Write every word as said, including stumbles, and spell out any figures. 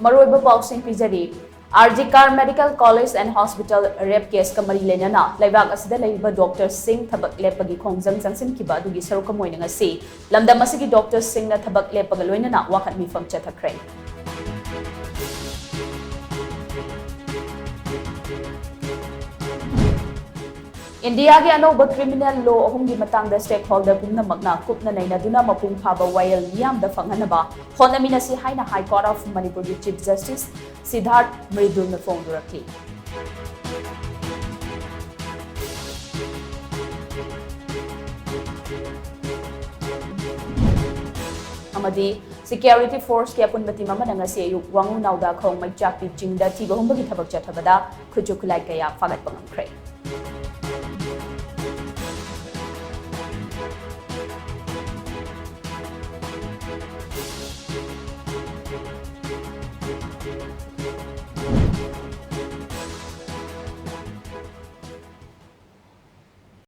ꯃꯔꯨꯑꯣꯏꯕ ꯄꯥꯎꯁꯤꯡ ꯄꯤꯖꯔꯤ꯫ R G Kar Medical College and Hospital rape case ꯀ ꯃꯔꯤ ꯂꯩꯅꯅ ꯂꯩꯕꯥꯛ ꯑꯁꯤꯗ ꯂꯩꯔꯤꯕ ꯗꯣꯛꯇꯔꯁꯤꯡ ꯊꯕꯛ ꯂꯦꯞꯄꯒꯤ ꯈꯣꯡꯖꯪ ꯆꯪꯁꯤꯟꯈꯤꯕ ꯑꯗꯨꯒꯤ ꯁꯔꯨꯛ ꯑꯃ ꯑꯣꯏꯅ ꯉꯁꯤ ꯂꯝꯗꯝ ꯑꯁꯤꯒꯤ ꯗꯣꯛꯇꯔꯁꯤꯡꯅ ꯊꯕꯛ ꯂꯦꯞꯄꯒ ꯂꯣꯏꯅꯅ ꯋꯥꯀꯠ ꯃꯤꯐꯝ ꯆꯠꯊꯈ꯭ꯔꯦ꯫ ꯏꯟꯗꯤꯌꯥꯒꯤ ꯑꯅꯧꯕ criminal law ꯑꯍꯨꯝꯒꯤ ꯃꯇꯥꯡꯗ stakeholder ꯄꯨꯝꯅꯃꯛꯅ ꯀꯨꯞꯅ ꯅꯩꯅꯗꯨꯅ ꯃꯄꯨꯡ ꯐꯥꯕ ꯋꯥꯌꯦꯜ ꯃꯤꯌꯥꯝꯗ ꯐꯪꯍꯟꯅꯕ ꯍꯣꯠꯅꯃꯤꯟꯅꯁꯤ ꯍꯥꯏꯅ High Court of ꯃꯅꯤꯄꯨꯔꯒꯤ Chief Justice ꯁꯤꯗꯥꯔꯊ ꯃ꯭ꯔꯤꯗꯨꯜꯅ ꯐꯣꯡꯗꯣꯔꯛꯂꯤ꯫ ꯑꯃꯗꯤ security force ꯀꯤ ꯑꯄꯨꯟꯕ team ꯑꯃꯅ ꯉꯁꯤ ꯑꯌꯨꯛ ꯋꯥꯉꯨ ꯅꯥꯎꯗꯥꯈꯣꯡ ꯃꯩꯆꯥꯛꯄꯤ ꯆꯤꯡꯗ ꯊꯤꯕ ꯍꯨꯝꯕꯒꯤ ꯊꯕꯛ ꯆꯠꯊꯕꯗ ꯈꯨꯠꯁꯨ ꯈꯨꯠꯂꯥꯏ ꯀꯌꯥ ꯐꯥꯒꯠꯄ ꯉꯝꯈ꯭ꯔꯦ꯫